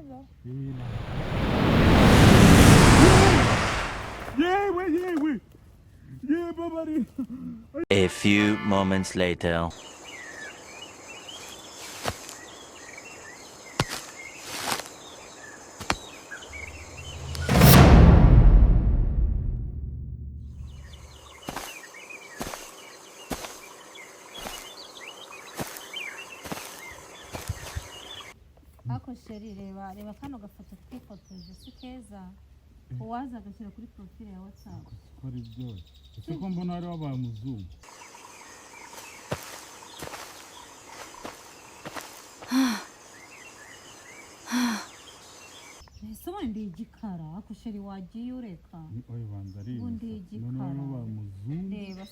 Keza. Yewe yewe yewe babari. A few moments later. Ariko chéri, reba reba kano gafoto twifotoje, si keza? Uwaza agashyira kuri profile ya WhatsApp. Ko ari byose, ese ko mbona wari wabaye umuzungu? Ese ubundi ndi igikara? Ariko chéri, wagiye ureka. Ni oya, banza ari Ubundi imisatsi. None wari igikara. wabaye umuzungu. Reba.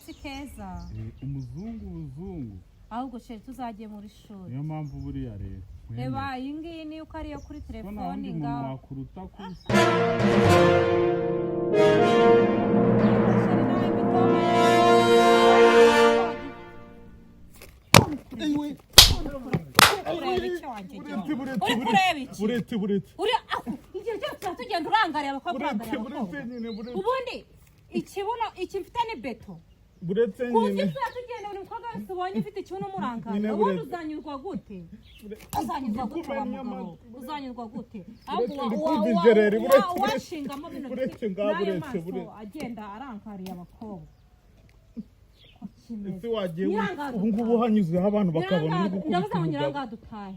Si keza? Umuzungu ubuzungu. Ahubwo chéri, tuzagiye muri shuri. Niyo mpamvu buriya rero Reba iyi ngiyi, niyo uko ariyo kuri ko nta wundi telefoni muntu ngaho. wakuruta ku isi. Chéri, nawe mitoma. Kureba iki wanjye? Buretse, buretse. Uri kureba iki? Buretse, buretse. Uri ako igihe cyose tuba tugenda urangariye abakobwa, Buretse. urangariye Buretse abakobwa. nyine, buretse. Ubundi ikibuno iki mfite ni beto. Buretse Kuko nyine. tuba tugenda, buri mukobwa wese ubonye ufite ikibuno umurangariye. Nyine, Ubundi buretse. uzanyurwa gute? Uzanyurwa gute wa Ndikumenya mugabo? amatwi. Uzanyurwa gute? Ahubwo Buretse, ndikumva ijereri, buretse, buretse. washingamo bino Buretse biti ngaho, n'ayo buretse, maso buretse. agenda arankariye abakobwa. Ko kimeze. Ese wagiye Nyirangaza ubu ngubu hanyuzeho abantu bakabona uri gukubita Ndavuze ngo umugabo. nyirangadutahe.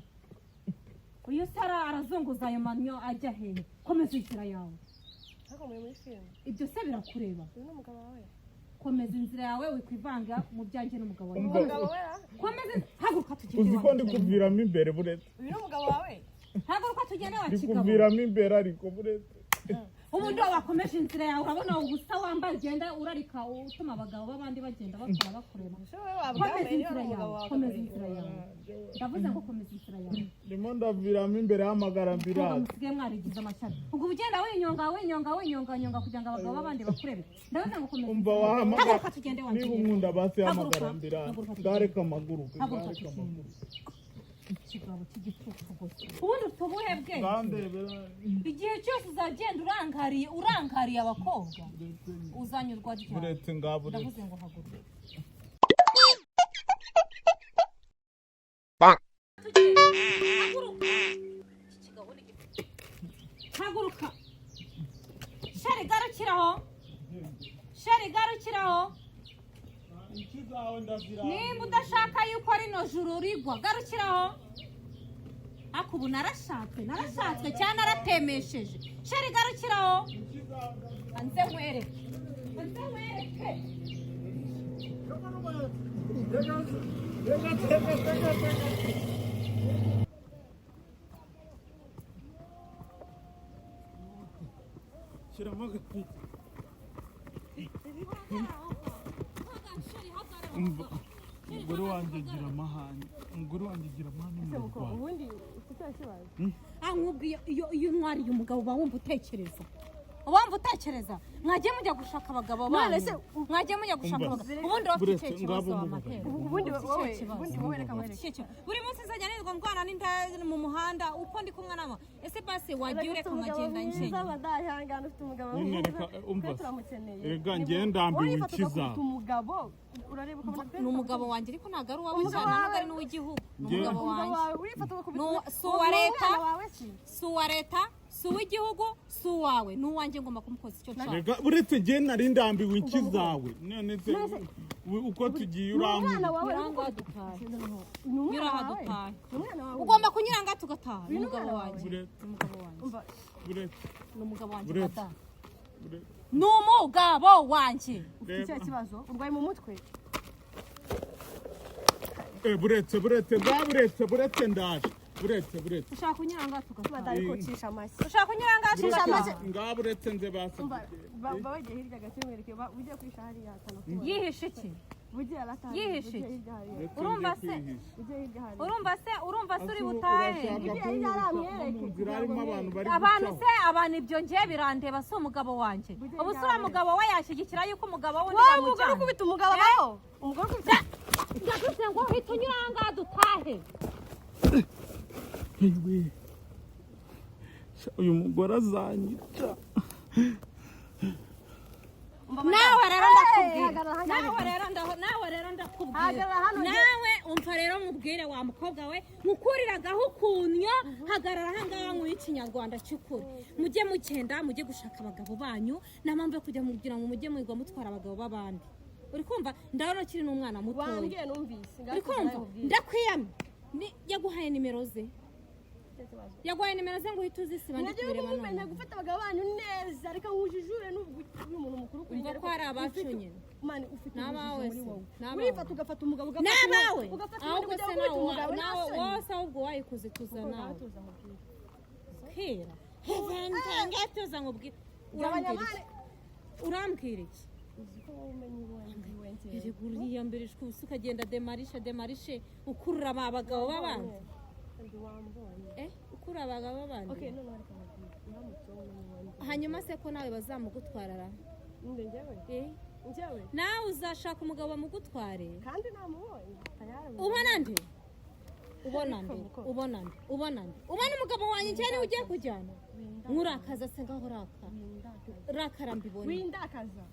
Uyu se arazunguza ayo manyo ajya hehe? Komeza inzira yawe. Ariko muri muri filime. Ibyo se birakureba? Uyu ni umugabo wawe? Komeza inzira yawe, wikwivanga mu byanjye n'umugabo wawe. Umva. Umugabo we ra? Komeza, haguruka tugende. Uzi ko Wa ndi kigabo. kuviramo imbere? Buretse. Uyu ni umugabo wawe? Haguruka tugende wa Ndi kigabo. kuviramo imbere, ariko buretse. Ubundi wakomeje inzira yawe, urabona ubusa wambaye, ugenda urarika utuma abagabo b'abandi bagenda bakora bakureba. Ese wowe Komeza wabwambaye niba inzira ari umugabo yawe. wawe? Komeza inzira yawe, ndavuze ngo komeza inzira yawe. Ndimo ndaviramo imbere y'amagara Ntabwo mbiraza. musigaye mwarigize amashyari. Ubwo ugenda winyonga, winyonga, winyonga nyonga kugira ngo abagabo b'abandi bakurebe. Ndavuze ngo komeza Umva, inzira yawe. wahamagara Haguruka tugende wa niba kigabo. unkunda basi Haguruka. hamagara mbiraza. Haguruka tugende. Ngareka amaguruke. Haguruka Ngareka tugende. amaguruke. Ikigabo cy'igicucu gusa. Ubundi ufite ubuhe bwenge? Ngandebera. Igihe cyose uzagenda urangariye, urangariye abakobwa, uzanyurwa ryari? Buretse ngaho, buretse. Ndavuze ngo haguruka. Haguruka. Iki kigabo ni Haguruka chéri, garukiraho chéri, garukiraho. Iki zawe ndaziranga. Nimba udashaka yuko rino juru rigwa, garukiraho. Ariko ubu narashatse, narashatswe cyangwa naratemesheje? Chéri, garukiraho. Iki zawe ndaziranga. Anze nkwereke, anze nkwereke. Reka, teka, teka, teka. Shyiramo agapira. Umva, umugore wanjye agira amahane, umugore wanjye agira amahane mu Rwanda. Ubundi ufite icyaha kibazo. Ah, nkubwiye, iyo untwariye umugabo uba wumva utekereza, uba wumva utekereza. Mwagiye mujya gushaka abagabo None banyu. se Mwagiye mujya gushaka Umva. abagabo. Ubundi waba ufite Buretse, ikihe kibazo ngabo wa mubagabo. matera? Ubundi Ufite wowe, ikihe kibazo? ubundi wowe, reka Ufite nkwereke. ikihe kibazo? Buri munsi nzajya nirirwa ndwana n'inda mu muhanda uko ndi kumwe nabo. Ese basi wagiye ureka nkagenda mwiza nkenyeye? badahangana, ufite umugabo Nyine mwiza. reka, umva. Twe turamukeneye. Erega njyewe ndambiwe Wowe iki zawe. ugakubita umugabo, urareba ukabona pe. Ni umugabo wanjye, ariko ntabwo ari uwawe Umugabo cyane, ntabwo wawe. ari n'uw'igihugu, ni Njye- umugabo Umugabo wanjye. wawe urifata ugakubita Si uwa leta. Umwana wawe si? Si uwa leta, si uw'igihugu, si uwawe, ni uwanjye, ngomba kumukoza icyo nshaka. Reka, buretse, njyewe nari ndambiwe iki zawe. None se uko tugiye Ni umwana urankubita? wawe. Nyura ngaha dutahe. Ni umwana Nyura aha wawe. dutahe. Ni umwana wawe. Ugomba kunyura ngaha tugataha. Ni Uyu ni umugabo umwana wanjye. Buretse. Ni umugabo wanjye. Umva, Buretse. Ni umugabo wanjye. Buretse. Madamu. Buretse. Ni umugabo wanjye. Ufite icyaha kibazo, urwaye mu mutwe. Buretse, buretse ngaho, buretse, buretse, ndaje, buretse, buretse. Ushaka kunyura ngaha tugataha. Badari kocisha amashyi. Ushaka kunyura ngaha Cisha tugataha. amashyi. Ngaho buretse, nze basi. Umva, ba bagiye hirya gato mwereke, ugiye kwisha hariya atana. Yihishe iki? Bugiye arataha. Yihishe Bugiye iki? hirya hariya. Buretse, Urumva nje se? kwihisha. Ugiye hirya hariya. Urumva se, urumva se uri Ese ubu butahe? urashaka Ugiye hirya kunyibutsa hariya ko mu amwereke, nzira harimo abantu bari Abantu gucaho? se, abantu, ibyo ngiye birandeba? Si umugabo wanjye. Bugiye Ubu se hirya uriya mugabo we yashyigikira yuko umugabo we undi Wowe umugore bamujyana? ukubita umugabo abaho. Umugore ukubita. Hita unyura aha ngaha dutahe. Yewe. Sha, uyu mugore azanyica. Nawe rero ndakubwira, Hagarara hano. nawe rero nawe rero ndakubwira, Hagarara hano. nawe umva rero mubwire wa mukobwa we nkukuriragaho ukunyo. Hagarara aha ngaha nk'uyu ikinyarwanda cy'ukuri. Mujye mugenda mujye gushaka abagabo banyu. Nta mpamvu yo kujya mugira ngo mujye mwigwa mutwara abagabo b'abandi. Uri kumva? Ndabona ukiri n'umwana mutoya. Wambwiye numvise. Uri kumva? Ndakwiyamye. Yaguhaye nimero ze, yaguhaye nimero ze ngo uhite uzisiba. Ndi Mwagiye kubireba mumenya none. gufata abagabo banyu neza. Reka nkujijure n'ubwo uri umuntu mukuru kuri Umva njye, ko hari ariko abacu ufite- nyine. Mani, ufite N'abawe ubujiji muri se, wowe. n'abawe. Urifata ugafata umugabo, ugafata N'abawe. ugafata Ahubwo undi se ujya nawe gukubita umugabo, nawe nta soni. wose, ahubwo wayikoze tuza Kuko nawe. tuza nkubwire. Kera tuza nkubwire. Gabanya Urambwira iki? mani. Urambwira iki? Uzi ko wowe umenya iwanjye iwanjye. Erega uriyambirijwe ubusa, ukagenda demarishe demarishe, ukurura ba bagabo b'abandi. Kandi wambonye. Eh, ukurura abagabo b'abandi. Okay, noneho reka nkubwire. Uramutse wowe umenya iwanjye. Hanyuma se ko nawe bazamugutwarara? Nde njyewe? Eh? Njyewe? Nawe uzashaka umugabo bamugutware. Kandi namubonye. Tayari. Ubona nde? Ubona nde? Ubona nde? Ubona nde? Ubona umugabo wanjye njyewe niwe ugiye kujyana? Nkurakaza se? Ngaho raka. Windakaza. Rakara mbibone. Windakaza.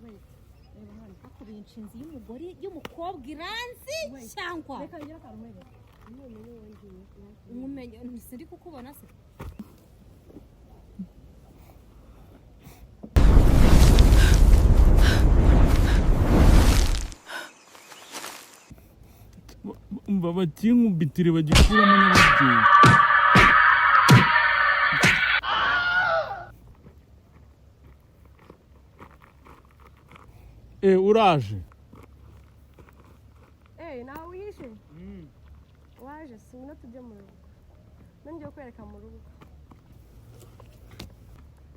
Wait. Reba hano. Hakubiye inshinzi y'umugore y'umukobwa iranzi cyangwa Reka ngire akantu nkwereke. Numenye uwo ngiye. Nkumenye sindi kukubona se. Umva, bakinkubitire bagikuramo n'ababyeyi. Eh, uraje? Eh, nawe wihishe? Waje si ngwino tujye mu rugo. Nongeye kwereka mu rugo.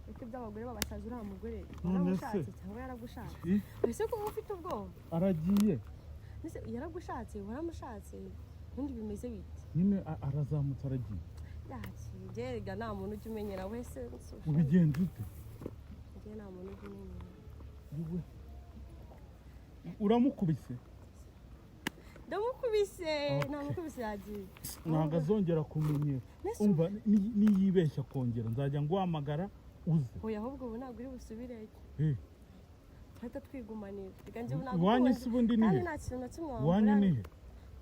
Reka iby'abagore babasaza, uriya mugore None se? waramushatse cyangwa yaragushatse? Eh? Ese ko uba ufite ubwoba? Aragiye. Ese yaragushatse, waramushatse? Ubundi bimeze bite? Nyine arazamutse aragiye. Yakiye erega nta muntu ujya umenyera wese. Ubigenza ute? Njye nta muntu ujya umenyera. Yewe. Uramukubise? Ndamukubise. Okay. Namukubise, yagiye. Ntabwo azongera kumenyera. Nese Umva, niyibeshya kongera nzajya nguhamagara uze. Oya, ahubwo ubu ntabwo uri busubireyo. Eh, Tuhita twigumanira. Reka njye ubu ntabwo iwanyu ukubona. se ubundi ni Kandi he? nta kintu na kimwe Iwanyu wamburana. ni he?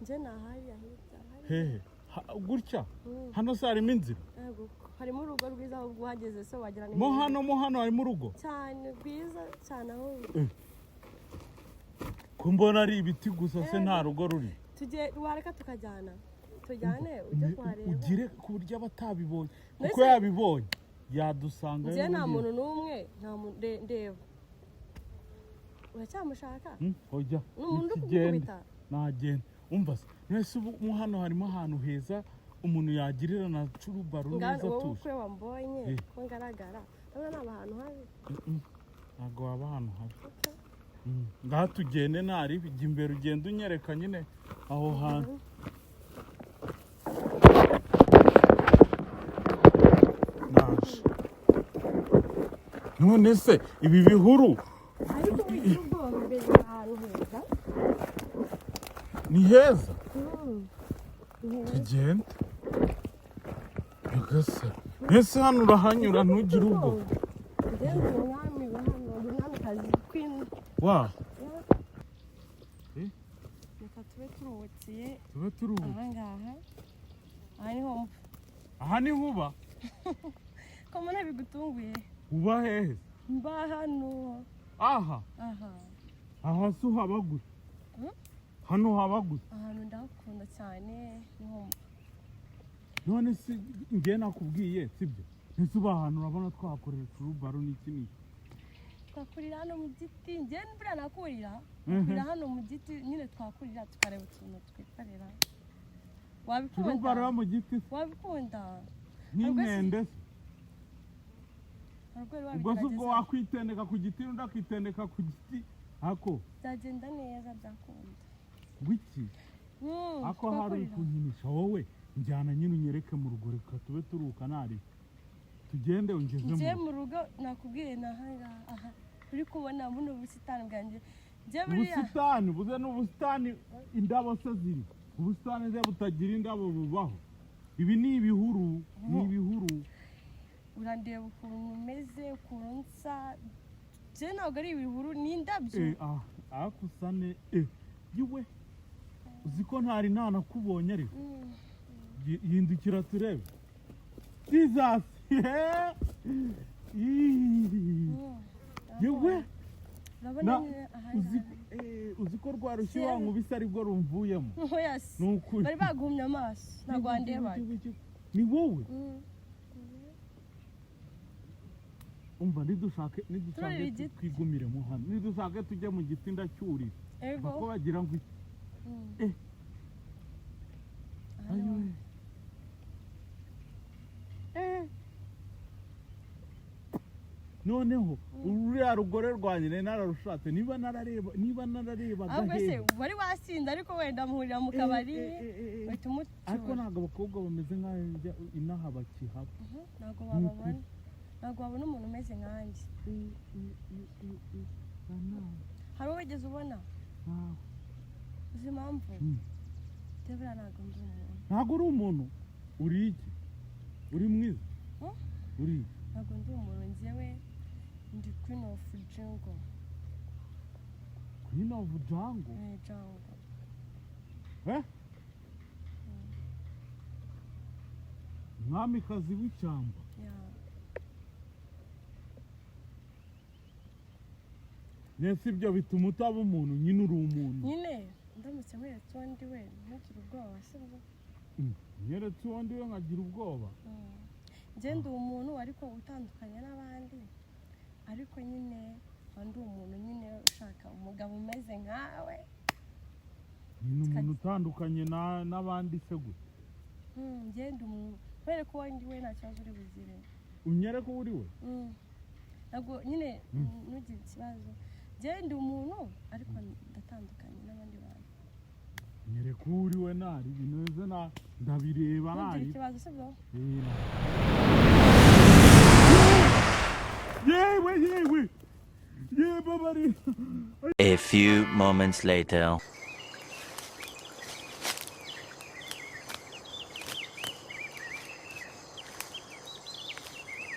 Njye ni ahariya hirya hariya. Hehe? Gutya? Mm. Hano se harimo inzira? Yego, harimo urugo rwiza, ahubwo uhageze se wagira ni Mo hano, mo hano harimo urugo? Cyane, rwiza cyane ahubwo. Ko mbona ari ibiti gusa se, nta rugo ruri? Tujye, wareka tukajyana, tujyane ujye kuhareba. Ugire ku buryo aba atabibonye, kuko Mbese- yabibonye yadusanga. Njye nta muntu n'umwe, nta muntu ndeba. Uracyamushaka? Ojya. Ni umuntu uri nitugende. kugukubita. Nagenda. Umva se, mwese ubu mo hano harimo ahantu heza umuntu yagirira na curubaru neza Wowe atuje? ukwe wambonye Eh. ko ngaragara, ndabona naba ahantu habi. Ntabwo waba ahantu habi. Okay. Ngaha tugende, ntari jya imbere, ugende unyereka nyine aho hantu. Naje. None se ibi bihuru? Ariko wigira ubwoba, imbere ahantu heza. Ni heza, tugende. Nyagasani, mbese hano urahanyura ntugire ubwoba? Njye ndi umwami wa hano, ndi umwamikazi, queen. Wa. Reka tube turuhukiye. Tube turuhuke. Aha ngaha, aha niho mva. Aha niho uba? Ko mbona bigutunguye? Uba hehe? Mba hano. Aha? Aha. Aha se uhaba gute? Hano haba gute? Ahantu ndahakunda cyane, niho mba. None se njye nakubwiye sibyo? Ese uba ahantu urabona twahakorera curubaro n'iki n'iki? Twakurira hano mu giti. Njye buriya nakurira, nakurira hano mu giti nyine, twakurira tukareba utuntu twikorera. Wabikunda? Curubaro yo mu giti se? Wabikunda? Nk'inkende se? Hari ubwo wari Ubwo se ubwo wabigerageza? wakwitendeka ku giti, undi akitendeka ku giti ako? Byagenda neza, byakunda. Wiki ako hari uri Twakurira. kunkinisha wowe. Njyana nyine unyereke mu rugo, reka tube turuhuka, nari tugende ungeze mu Njye rugo. mu rugo nakubwiye ni ahangaha, aha uri kubona buno busitani bwanjye. Njye buriya Ubusitani buze n'ubusitani, indabo se ziri? Ubusitani se butagira indabo bubaho? Ibi ni ibihuru, ni ibihuru. Urandeba ukuntu umeze, ukuntu nsa. Njye ntabwo ari ibihuru, ni indabyo. Ah, ariko usa ne yiwe, uzi ko ntari nanakubonye ariko. Hindukira turebe. Jesus! Yewe! Urabona nyine aha Uzi ngaha. uzi ko rwa rushyi wankubise aribwo rumvuyemo? Oya se. Ni ukuri. Bari baguhumye amaso, ntabwo wandebaga. Ni wowe? Mm. Umva, nidushake nidushake Turarira igiti. twigumiremo hano, nidushake tujye mu giti, ndacyurira. Ego. Bako bagira ngo iki? Aha niho. Ayiwe. Noneho ruriya rugore rwanjye nari nararushatse, niba narareba, niba nararebaga Ahubwo se hehe? wari wasinze, ariko wenda muhurira mu kabari, uhita Ariko umucyura. ntabwo abakobwa bameze nk'aho inaha bakihaba. Ntabwo Ni wababona, ntabwo wabona umuntu umeze nkanjye. Hari uwo wigeze ubona? Ntawe. Uzi impamvu? Mm. Debora, ntabwo ndi umuntu. Ntabwo uri umuntu? Uri iki? Uri mwiza? Hmm? Uri iki? Ntabwo ndi umuntu, njyewe ndi queen of jungle. Queen of jungle? Jungle. Eh, umwamikazi w'ishyamba? Yeah. Nese ibyo bituma utaba umuntu? Nyine uri umuntu. Nyine ndamutse nkweretse uwo ndi we, ntugire ubwoba, sibyo? Nyeretse uwo ndi we nkagira ubwoba? Njye ndi umuntu ariko utandukanye n'abandi, ariko nyine mba ndi umuntu nyine ushaka umugabo umeze nkawe. Nyine umuntu utandukanye n'abandi se gute? Njye ndi umuntu, nkwereke uwo ndi we, nta kibazo uri bugire. Unyereke uwo uri we? Ntabwo nyine, ntugire ikibazo, njye ndi umuntu ariko ndatandukanye n'abandi bantu. Nyereka uwo uri we, nari bimeze na ndabireba. Ntugire Nari ikibazo, sibyo? Yewe, yewe, yewe, bari A few moments later.